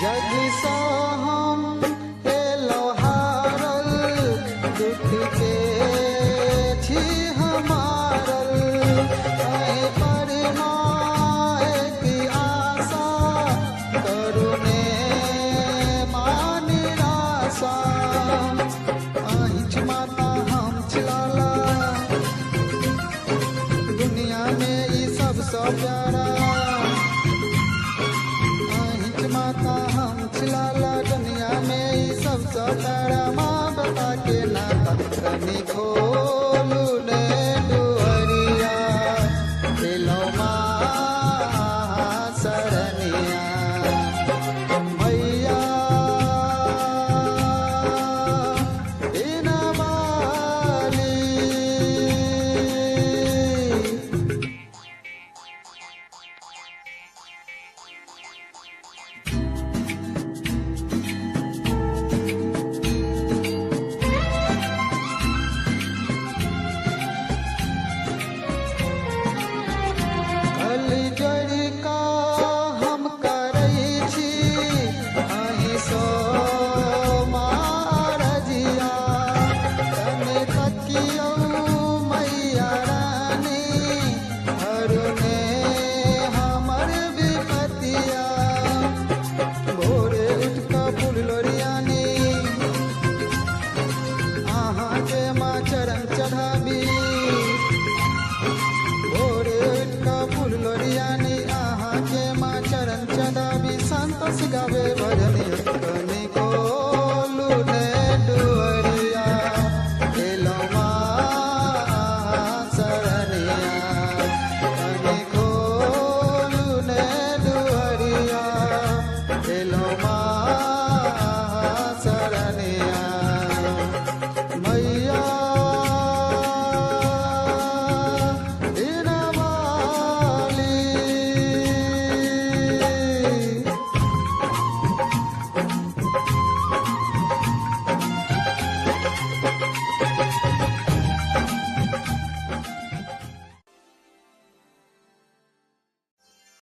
जगसँ हम एलौं हारल, दुख के छी हमारल। अहीं पर माँ एक आशा, करू ने माँ निराशा। अहीं छी माता हम छी लाला, दुनिया में ई सबसँ प्यारा। अहीं छी माता हम छी लाला, दुनिया में ई सबसँ प्यारा। माँ बेटा के नाता कनि खोलू ने दुअरिया, एलौं माँ शरणिया। मैया बीनावाली। कल जोड़ि कऽ हम करै छी अहीँसँ माँ अरजिया। कने तकियौ मैया रानी, हरू ने हमर विपतिया। भोरे उठि कऽ फूल लोढ़ियानी, अहाँके माँ चरण चढ़ाबी। भोरे उठि कऽ फूल लोढ़ियानी, अहाँके माँ चरण चढ़ाबी। संतोष गावे भजन, कनि खोलू